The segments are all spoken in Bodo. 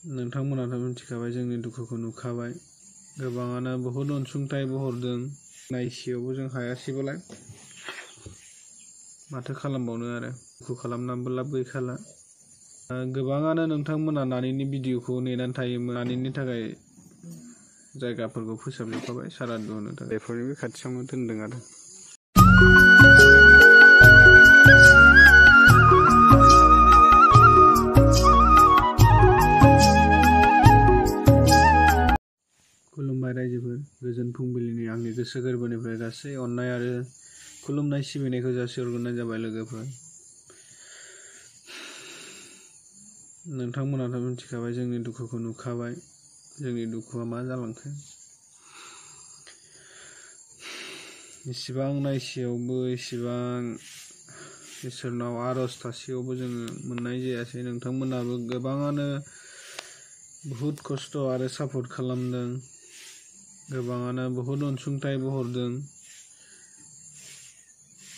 नोंथांमोनाथ' मिथिखाबाय जोंनि दुखुखौ नुखाबाय गोबाङानो बहुद अनसुंथाइबो हरदों नायसेयावबो जों हायासैबालाय माथो खालामबावनो आरो दुखु खालामनानैबो लाब गैखाला गोबाङानो नोंथांमोना नानिनि भिडिअखौ नेनानै थायोमोन नानिनि थाखाय जायगाफोरखौ फोसाबजोबखाबाय सारादु होनो थाखाय बेफोरनिबो खाथियावनो दोनदों आरो खुलुमबाय रायजोफोर गोजोन फुंबिलिनि आंनि गोसो गोरबोनिफ्राय गासै अननाय आरो खुलुमनाय सिबिनायखौ जासिहरग्रोनाय जाबाय लोगोफोर नोंथांमोनाथ' मिथिखाबाय जोंनि दुखुखौ नुखाबाय जोंनि दुखुआ मा जालांखो इसिबां नायसेयावबो इसिबां इसोरनाव आर'ज थासेयावबो जोङो मोननाय जायासै नोंथांमोनाबो गोबाङानो बहुद खस्थ' आरो सापर्ट खालामदों गोबाङानो बहुद अनसुंथाइबो हरदों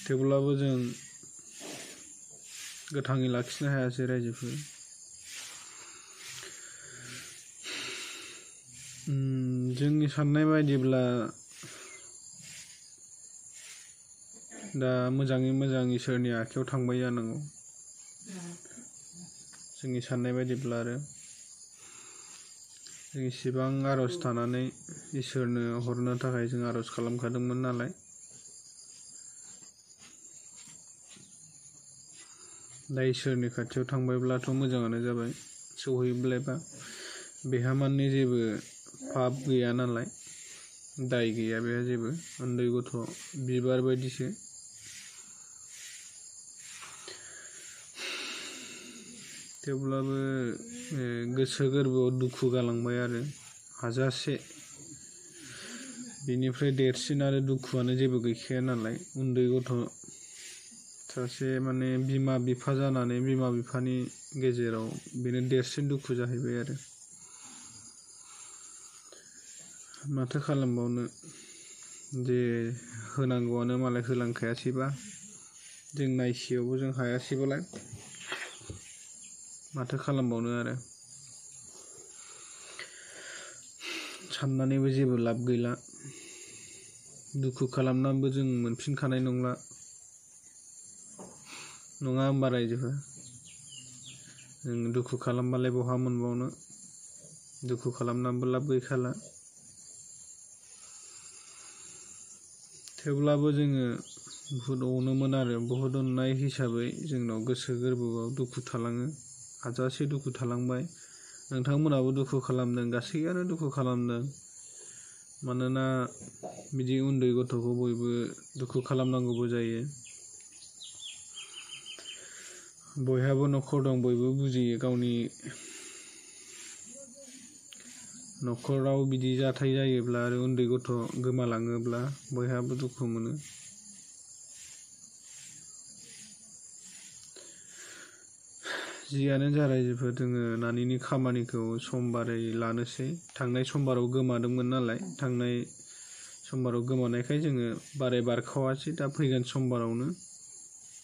थेवब्लाबो जों गोथाङै लाखिनो हायासै रायजोफोर जोंनि साननाय बायदिब्ला दा मोजाङै मोजां इसोरनि आखायाव थांबाय जानांगौ जोंनि साननाय बायदिब्ला आरो जों इसिबां आर'ज थानानै इसोरनो हरनो थाखाय जों आर'ज खालामखादोंमोन नालाय दा इसोरनि खाथियाव थांबायब्लाथ' मोजाङानो जाबाय सौहैब्लायबा बेहा माने जेबो पाप गैया नालाय दाय गैया बेहा जेबो उन्दै गथ' बिबार बायदिसो थेवब्लाबो गोसो गोरबोआव दुखु गालांबाय आरो हाजासे बिनिफ्राय देरसिन आरो दुखुआनो जेबो गैखाया नालाय उन्दै गथ' सासे माने बिमा बिफा जानानै बिमा बिफानि गेजेराव बेनो देरसिन दुखु जाहैबाय आरो माथो खालामबावनो जे होनांगौआनो मालाय होलांखायासैबा जों नायसेयावबो जों हायासैबालाय माथो खालामबावनो आरो साननानैबो जेबो लाब गैला दुखु खालामनानैबो जों मोनफिनखानाय नंला नङा होमबा रायजोफोर जों दुखु खालामबालाय बहा मोनबावनो दुखु खालामनानैबो लाब गैखाला थेवब्लाबो जोङो बुहुद अनोमोन आरो बुहुद अननाय हिसाबै जोंनाव गोसो गोरबोआव दुखु थालाङो हाजासे दुखु थालांबाय नोंथांमोनाबो दुखु खालामदों गासैयानो दुखु खालामदों मानोना बिदि उन्दै गथ'खौ बयबो दुखु खालामनांगौबो जायो बयहाबो न'खर दं बयबो बुजियो गावनि न'खराव बिदि जाथाय जायोब्ला आरो उन्दै गथ' गोमालाङोब्ला बयहाबो दुखु मोनो जियानो जा रायजोफोर जोङो नानिनि खामानिखौ समबारै लानोसै थांनाय समबाराव गोमादोंमोन नालाय थांनाय समबाराव गोमानायखाय जोङो बाराय बारखावासै दा फैगोन समबारावनो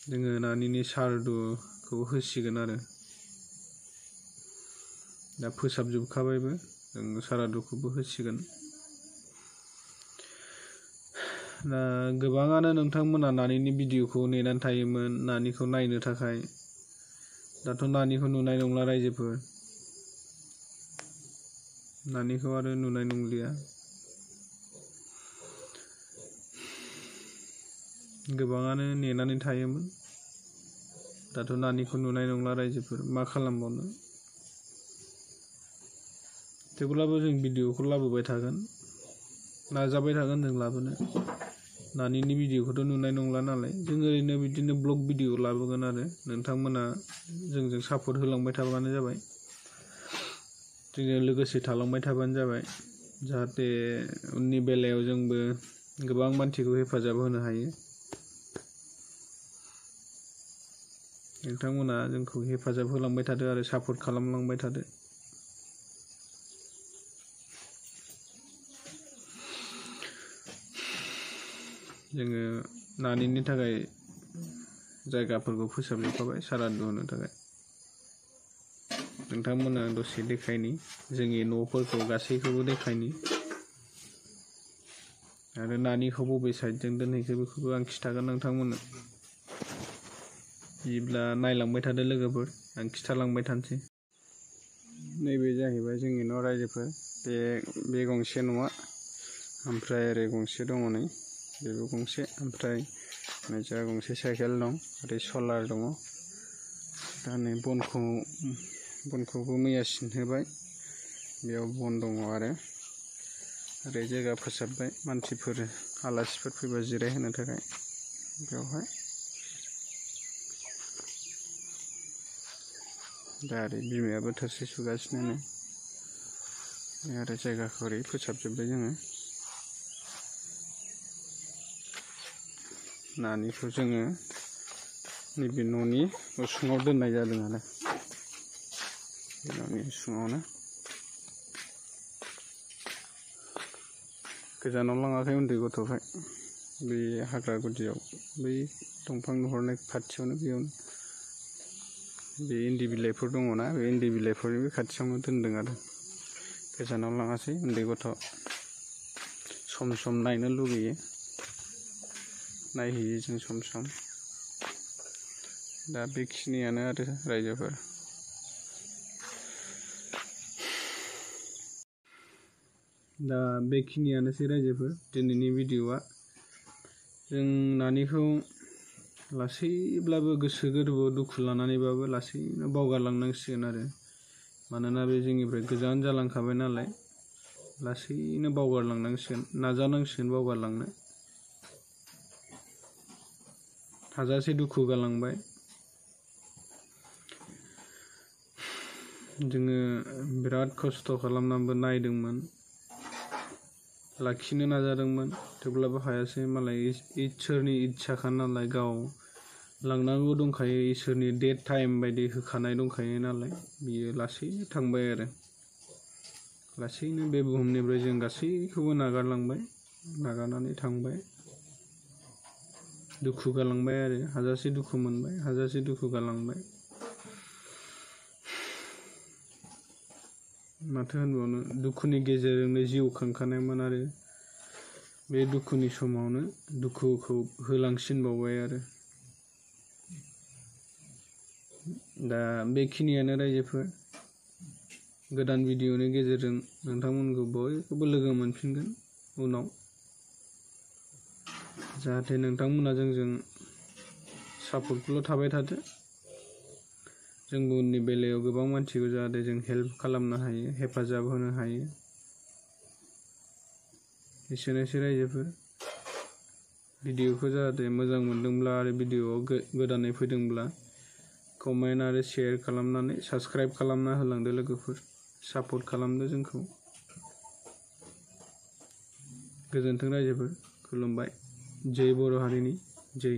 जोङो नानिनि सारादुखौ होसिगोन आरो दा फोसाबजोबखाबायबो जों सारादुखौबो होसिगोन दा गोबाङानो नोंथांमोना नानिनि भिडिअखौ नेनानै थायोमोन नानिखौ नायनो थाखाय दाथ' नानिखौ नुनाय नंला रायजोफोर नानिखौ आरो नुनाय नंलिया गोबाङानो नेनानै थायोमोन दाथ' नानिखौ नुनाय नंला रायजोफोर मा खालामबावनो थेवब्लाबो जों भिडिअखौ लाबोबाय थागोन नाजाबाय थागोन जों लाबोनो नानिनि भिडिअखौथ' नुनाय नंला नालाय जों ओरैनो बिदिनो ब्लग भिडिअ लाबोगोन आरो नोंथांमोना जोंजों सापर्ट होलांबाय थाबानो जाबाय जोंजों लोगोसे थालांबाय थाबानो जाबाय जाहाथे उननि बेलायाव जोंबो गोबां मानसिखौ हेफाजाब होनो हायो नोंथांमोना जोंखौ हेफाजाब होलांबाय थादो आरो सापर्ट खालामलांबाय थादो जोङो नानिनि थाखाय जायगाफोरखौ फोसाबजोबखाबाय सारादु होनो थाखाय नोंथांमोना दसे देखायनि जोंनि न'फोरखौ गासैखौबो देखायनि आरो नानिखौ बबे साइडजों दोनहैखो बेखौबो आं खिथागोन नोंथांमोननो। बिदिब्ला नायलांबाय थादो लोगोफोर, आं खिथालांबाय थानोसै। नैबे जाहैबाय जोंनि न' रायजोफोर। बे गंसे न'आ, ओमफ्राय ओरै गंसे दङ नै, बेबो गंसे, ओमफ्राय जा गंसे साइकेल दं, ओरै सलार दङ। दा नै बनखौबो मैया सिनहोबाय, बेयाव बन दङ आरो ओरै जायगा फोसाबबाय मानसिफोर आलासिफोर फैबा जिरायहोनो थाखाय बेवहाय। दा ओरै बिमायाबो थोरसि सुगासिनो नै, आरो जायगाखौ ओरै फोसाबजोब्बाय जोङो। नानिखौ जोङो नैबे न'नि उसुङाव दोननाय जादों आरो बे न'नि उसुङावनो। गोजानाव लाङाखै उन्दै गथ'खाय, बे हाग्रा गुदियाव बै दंफां नुहुरनाय खाथियावनो, बेयावनो बे इन्दि बिलाइफोर दङना, बे इन्दि बिलाइफोरनि बे खाथियावनो दोनदों आरो गोजानाव लाङासै। उन्दै गथ' सम सम नायनो लुगैयो, नायहैयो जों सम सम। दा बेखिनियानो आरो रायजोफोर। दा बेखिनियानोसै रायजोफोर दिनैनि भिडिअ'आ। जों नानिखौ लासैब्लाबो गोसो गोरबोआव दुखु लानानैबाबो लासैनो बावगारलांनांसिगोन आरो, मानोना बे जोंनिफ्राय गोजान जालांखाबाय नालाय, लासैनो बावगारलांनांसिगोन, नाजानांसिगोन बावगारलांनो। हाजासे दुखु गालांबाय जोङो, बिराद खस्थ' खालामनानैबो नायदोंमोन, लाखिनो नाजादोंमोन, थेवब्लाबो हायासै। मालाय इसोरनि इस्साखा नालाय, गाव लांनांगौ दंखायो, इसोरनि डेट टाइम बायदि होखानाय दंखायो नालाय, बियो लासैनो थांबाय आरो लासैनो बे बुहुमनिफ्राय जों गासैखौबो नागारलांबाय, नागारनानै थांबाय, दुखु गालांबाय आरो हाजासे दुखु मोनबाय, हाजासे दुखु गालांबाय। माथो होनबावनो, दुखुनि गेजेरजोंनो जिउ खांखानायमोन आरो बे दुखुनि समावनो दुखुखौ होलांसिनबावबाय आरो। दा बेखिनियानो रायजोफोर। गोदान भिडिअ'नि गेजेरजों नोंथांमोनखौ बयखौबो लोगो मोनफिनगोन उनाव, जाहाथे नोंथांमोना जोंजों सापर्टखौल' थाबाय थादो। जोंबो उननि बेलायाव गोबां मानसिखौ जाहाथे जों हेल्प खालामनो हायो, हेफाजाब होनो हायो। एसेनोसै रायजोफोर। भिडिअ'खौ जाहाथे मोजां मोनदोंब्ला आरो भिडिअ'आव गोदानै फैदोंब्ला कमेन्ट आरो शेयार खालामनानै साबस्क्राइब खालामना होलांदो लोगोफोर, सापर्ट खालामदो जोंखौ। गोजोन्थों रायजोफोर, खुलुमबाय। जै बर' हारिनि जै।